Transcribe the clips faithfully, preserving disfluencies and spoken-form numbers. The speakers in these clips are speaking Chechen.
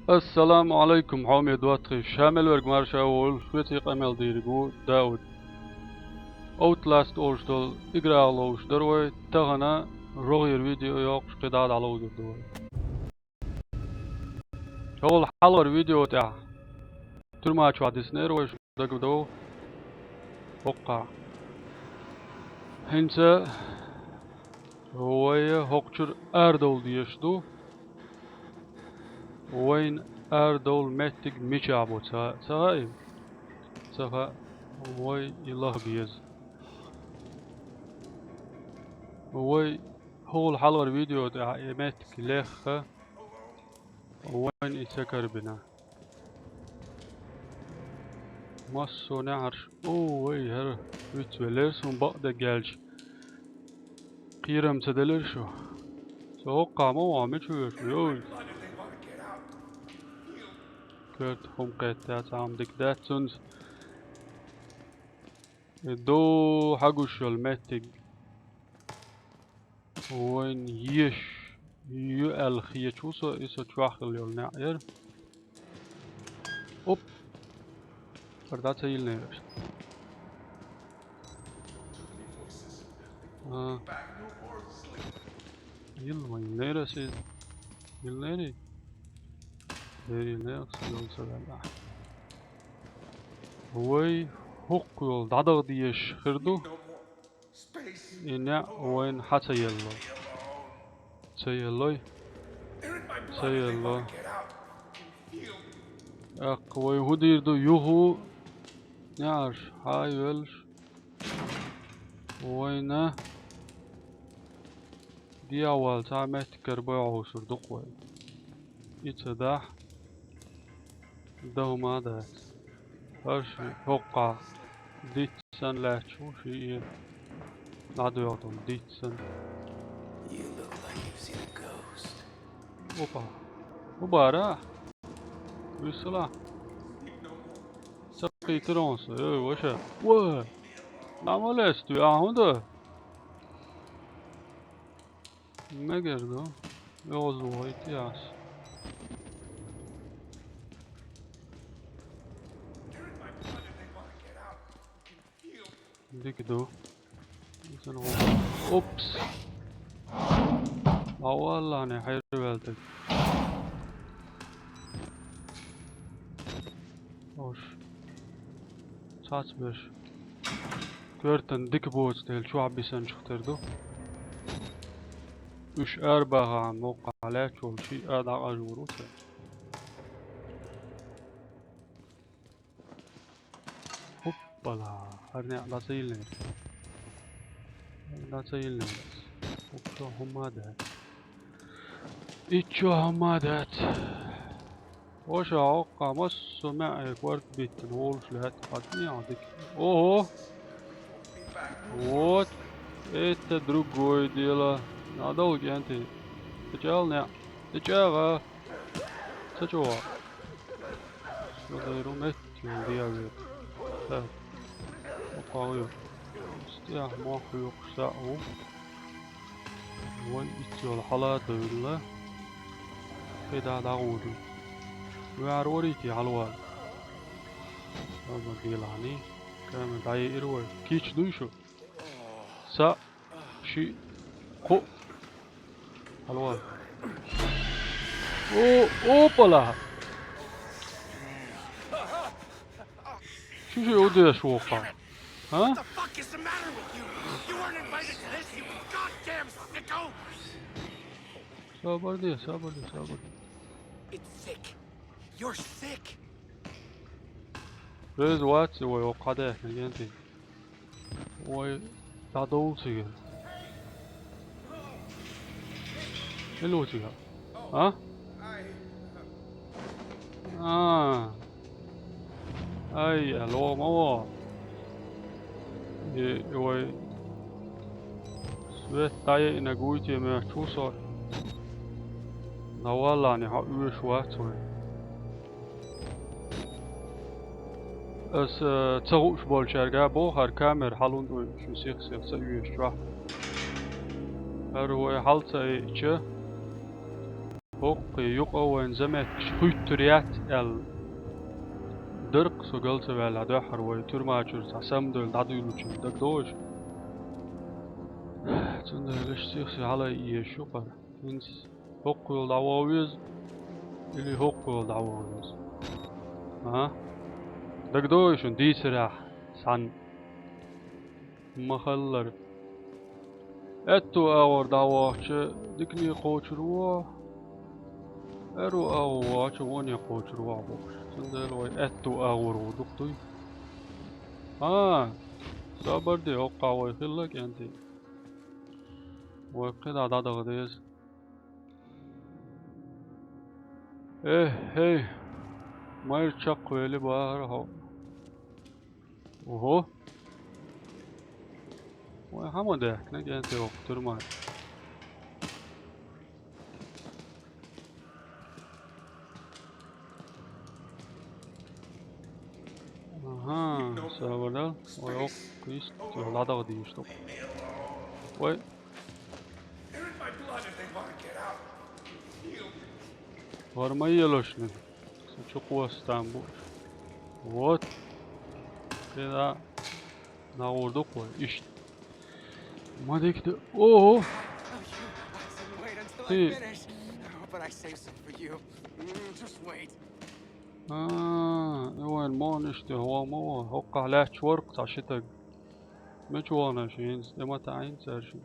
Ассаламу Ӏалайкум, хьоме доттагӀий, ша мел верг марша волаш, шуьца къамел дийриг ву Дауд. Outlast олуш долу играх ловзуш дара вай, тахана рогӀера видео йоккхуш кхидӀа а дӀаловзур ду вай. ХӀокхул хьалхара видео тӀехь туьрма чохь диснера вай, шуна дагадогӀу хӀокхахь. ХӀинца вай хӀокхучуьра арадовла дезаш ду. Вайна арадовла меттиг мичахь бу ца, ца хаьа? Ца хаьа, вай и лаха беза. Вай хӀокхул хьалхара видео тӀехь и меттиг лехха, вайна и ца карабина. Массо а неӀарш, о, вай, хӀара вицвеллера суна бакъдерг аьлча. Кхерам ца делира шу? Со хӀокхахь ма вахана, мича веша ву, йой? Коьрта хӀума кхетта цхьа хӀума дика дац цуьнца. Э, до хьагуш йолу меттиг. Вайн еш ю аьлла хеташ ву со, и со чохь хилла йолу неӀ яра. Оп! ХӀара дӀа ца йиллинера аша. А. Йилла ма йиллинера аса иза. Йиллинерий? Дера йиллинера, аса йолу ца ваьлла. Вай хӀокху йолу дӀадаха дезаш хир ду. И неӀ вайна хьа ца елло. Ца еллой? Ца елло. ТӀаккха вай хӀун дийр ду? Юха неӀарш хьа а йоьллуш, вайна дехьавала цхьа меттигара бой Ӏовсур ду-кх вай. И ца дахь, дан хӀума а дац. ХӀара ши хӀокхахь диц санна лаьтташ ву, ши и дӀадоьгӀна диц санна. You look like you've seen a ghost. Опа. ХӀун бара? Виссала. Ца кхийтира хьуна со, ой, ваша. Ва! Намалес, ты, а, хӀунда? Мегар ду. Йоза вохуьйту ас. Дика ду. Упс. А валлахьне хьервелтиг. Ош. Цац беш. Коьртан дика боцу дела чохь бисанчух тера ду. Уьш арабахахьа моккхахь лаьтташ волу шиъ а дӀакъажур ву цара. Хуппала! ХӀара некъ дӀа ца йиллинера. ДӀа ца йиллинера. Хуппа хӀумма а дац. Иччо хӀумма а дац. Оша хьокхахь массо а маьӀе корта биттина волуш лаьтта хьан дика. Ого! Вот это другое дело. Надо у кӀентий. ТӀечӀагӀа некъ. ТӀечӀагӀа. Ца чӀогӀа. Со дайру метта йолу дегӀ вер. Так. ОккхагӀа ю. СтӀехь мох хьоькхуш схьа а ву. Вай иццо йолу хьала а девлла. КхидӀа дӀагӀур ду. Ваьр варийти хьалавала. Ама дийлахьний. Кама дӀаеира вай. Кийча дуй шу? Са, ши, кху. Хьалавала. О, опала! Шу шу удеш воккха? А? What the fuck is the matter with you? You weren't invited to this, you goddamn sicko! Сабар де, сабар де, сабар де. It's sick. You're sick. Веза вац вай оккха дехна генти. Вай дӀадовла цигара. Мила ву цигара? А? А. Ай, я лома во. И, и вай свет дӀаеънарг вуй те моьттуш ву со. ДӀаваллахьний хьо оьшуш вац вай. Ас, э, ца хууш болчаьрга а боху, хӀара камера хьалун дуй шун сих-сих ца оьшучохь. ХӀара вай хьал ца айича, ХӀокху юкъа вайн заметкаш хуьттур яц аьлла. Дерг со гал ца ваьлла дуьххьара вай тюрьма чуьра цхьа самадевлла дӀадуьйлучун дагадогӀуш. Цундела иштта сиха хьалаайъеш ю-кх хӀара. ХӀинца хӀокху йолу дӀаваха веза или хӀокху йолу дӀаваха веза? А? ДагадогӀий шуна дийцарехь санна? Ма-хиллара. Аьтту агӀор дӀавахча, дикане кхочур ву, аьрру агӀор вахча, воне кхочур ву бохуш. Цундела вай аьтту агӀор гӀур ду-кх дуй? А, собар де, хӀокхахь вай хилла кӀентий. Вай кхидӀа дӀадаха деза. Эхь-хей, майра чекхвели бахара хьо. Ого! Вай хьан ма даьхкина кӀентий хӀокху тюрьман? Аха, собар де, вай хӀокху йист дӀадаха дезаш ду-кх. Вай. Вара ма елаш нах. Со чу кхостам бу. Вот. КхидӀа нагӀур ду-кх вай. Иштта. Ма дика ду. Ого! Wait until I Ты finish. Oh, but I saved some for you. Mm, just wait. А, и вайн мо иштта хӀума ма ву. ХӀокхахь лаьтташ вара-кх цхьа ши стаг. Мича вахана шу хӀинца? ТӀе ма таӀийна цара шуна.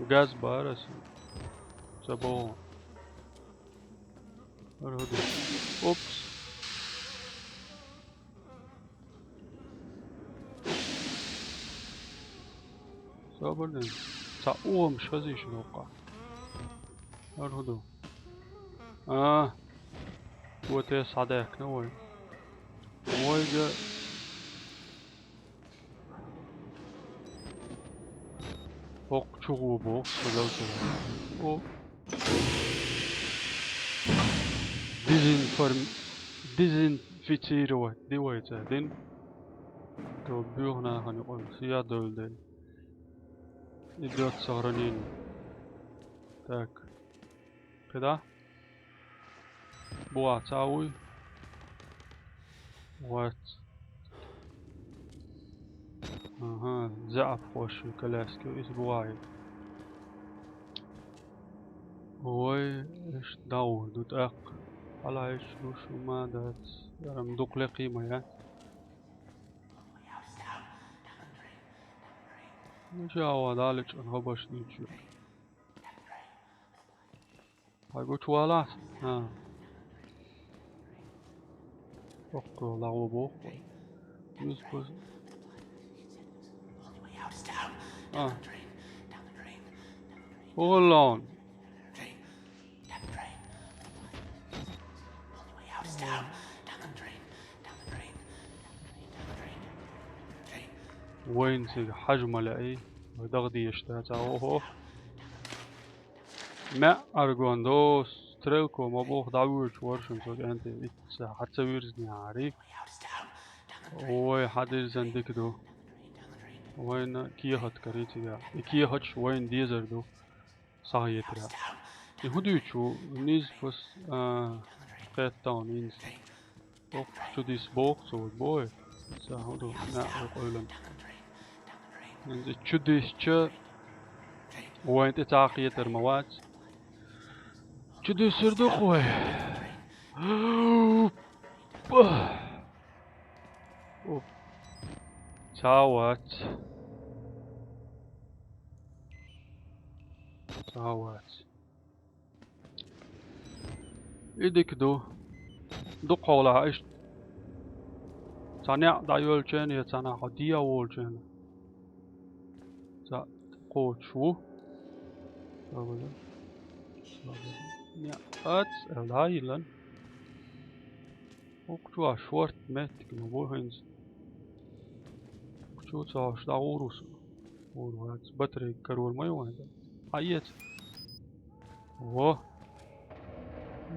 Газ бара аса. Ца боху. ХӀара хӀун ду? Упс. Собар де. Цхьа угӀамаш хазийша хӀокхахь. ХӀара хӀун ду? А. Вот эс схьадаьхкина вай. Вайга хӀокху чу гӀо боху, шу далчара. О. Дезинформ-, дезинфицировать ди вай цара дин. То боьха нахана юкъана сия довла дела. Идёт сохранение. Так. КхидӀа? Боху цхьа вуй? Вац. Аха, заьӀапхоши коляски иза боху. Вай, иштта дӀагӀур ду тӀаккха. Хьалаайша луш ма дац. Ярам дукха лекхий ма яц. Мичахь ван дӀалечкъина хӀобаш дийчу. Хьай гучувалахь? А. Оккхул дӀагӀо боху. Муьлхха. А. Hold on. Вайн цига хьажа ма лаьий. Вай дагадеш дац, а, охо. МаьӀ аргон до, стрелко ма боху, дӀавуьйчу вара шуна со кӀентий, итт са хьан ца вирзинехьарий. Ой, хьан дирзан дика ду. Вайна кехат карий цига. И кехаташ вайна дезар ду. Схьахетарехь. И хӀун дуьйцу ву? Низ пас, а, кхетта хьуна низ. Оккху чу дис боху цо, бой. Ца хӀун ду, наӀара къевлина. ХӀинца чу дисча, вайн тӀе цхьа а кхетар ма вац. Чу дисар ду-кх вай. Уп. Цхьа а вац. Цхьа а вац. И дика ду. Дукха хьолахь иштта. Цхьа неӀ дӀайолчу хенахь я цхьана хьо дехьа волчу хенахь. Цхьаъ кхочуш ву. НеӀ ац, аьлла, дӀа а йиллина. ХӀокху чохь шорта меттиг ма бу хӀинца. ХӀокху чу ца хьош дӀагӀур ву со. ГӀур вац. Батарейка карор ма ю вайн. Хьаэца. Во.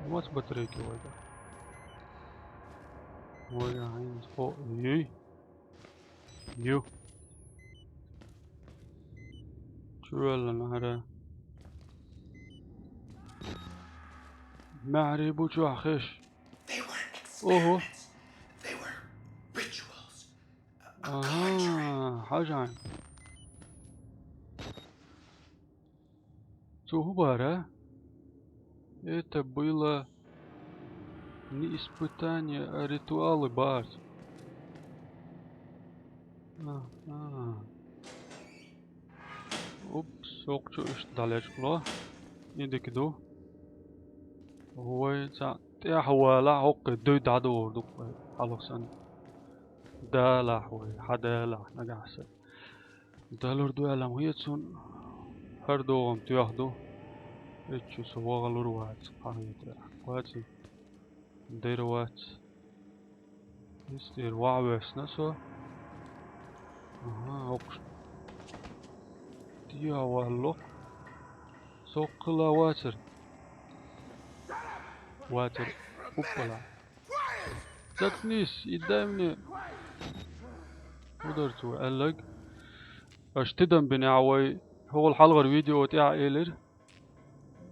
Маца батарейка ю вайга? Вай, а, хӀинца хо-, юй. Ю. Чувелла нара. Маьхьарий бу чохь хиш. They weren't experiments. They were rituals. Ага, хьажа. Цо хӀун бара? Это было не испытание, а ритуалы бац. Ага. Упс, хӀокху чу иштта дӀалечкъало. И дика ду. Вай цхьаъ тӀаьхьа валахь, хӀокху дуй дӀадогӀур ду вай, хьалха санна. Далахь вай, хьан далахь нагахь санна. Далур ду аьлла ма хета суна. ХӀара догӀам тоьхна ду. Эццу со ваха лур вац, хьан хетарехь. Ваций? Дера вац. Иза тӀера вахьа воьссина со. Ага, хӀокхуш. Тия валло. Со кхила вацара. Вацара. Уппала. Заткнись, и дай мне. ХӀун дара цо аьлларг? Аша тидам бинехь вай хӀокхул хьалхара видео тӀехь элира.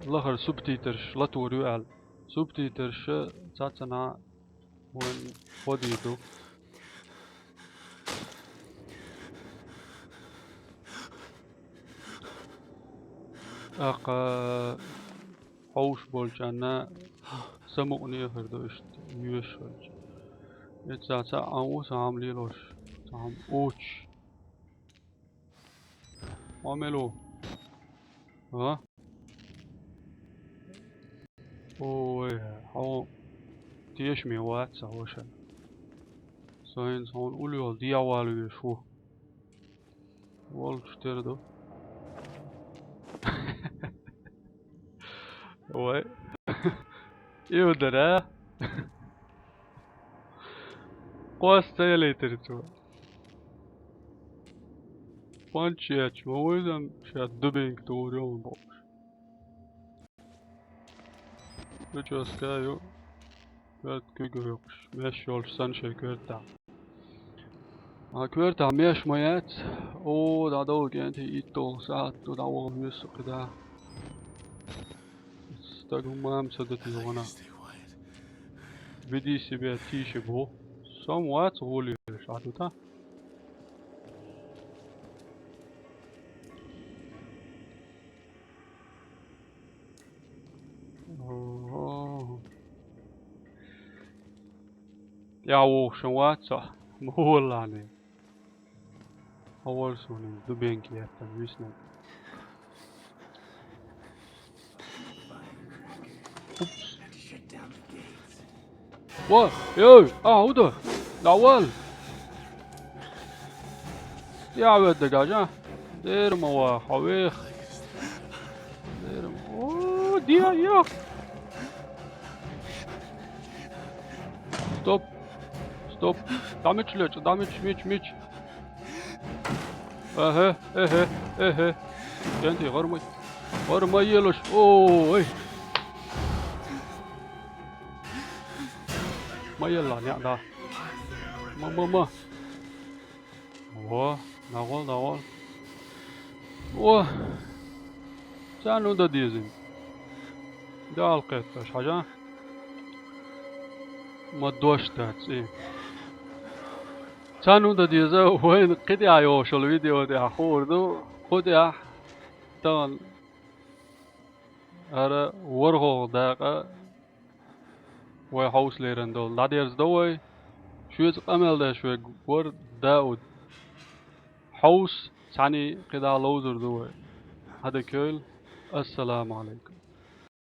Лахара субтитраш латор ю аьлла. Субтитраш цхьаццанхьа вайн ходийр ду. ТӀаккха хьовш болчарна самукъане хир ду иштта, йоьш хилча. Эццахь цхьаъ Ӏан ву сан хьама лелош, сан хьама оцуш. Хьо мила ву? А? Ой, хьо тешаме вац сан ваша. Со хӀинца хьуна уллохула дехьавала везаш ву. Волчу тера ду. Вай. Иудара. Кхоста ца ялийтира цо. Панча ечу, ма вуйзам ша дубинка тур ю бохуш. Прическа ю. Коьрта куьг хӀуьйкхуш, меш йолуш санна шайн коьртахь. А коьртахь меш ма яц. О, дӀадовла кӀентий, итталгӀа сахьт ду, дӀаваха веза со кхидӀа. Стаг хӀумма а ца до те вана. Веди себя тише бу. Со-м вац гӀоле, ша ду та. Ого. ТӀаьхьа вогӀуш вац со. Ма валлахьний. Хьо вара суна дубенка еттан виснарг. Упс. Ва, йой, а, хӀун ду? ДӀавал! ТӀаьхьа ведда гажа? Дера ма ва, хьо вех. Дера ма, о, диа, йо! Стоп! Стоп! ДӀа мича лечкъа, дӀа мича, мича, мича! Эхе, эхе, эхе! КӀентий, гӀар ма, гӀар ма елаш! Ой! Ма елла, неӀ да. Ма, ма, ма. Во, нагӀол, нагӀол. Во. Царна хӀун дан деза? Дала кхетташ, хьажа. Ма дош дац и. Царна хӀун дан деза, вайна кхидӀа йогӀуш йолу видео тӀехь хуур ду, кху тӀехь тахана ара ворхӀалгӀа дакъа вай хьовса лерина долу дӀадерзадо вай. Шуьца къамел деш верг вара Дауд. Хьовса цхьаьний кхидӀа ловзур ду вай. Хьада кевлла. Ассаламу Ӏалайкум.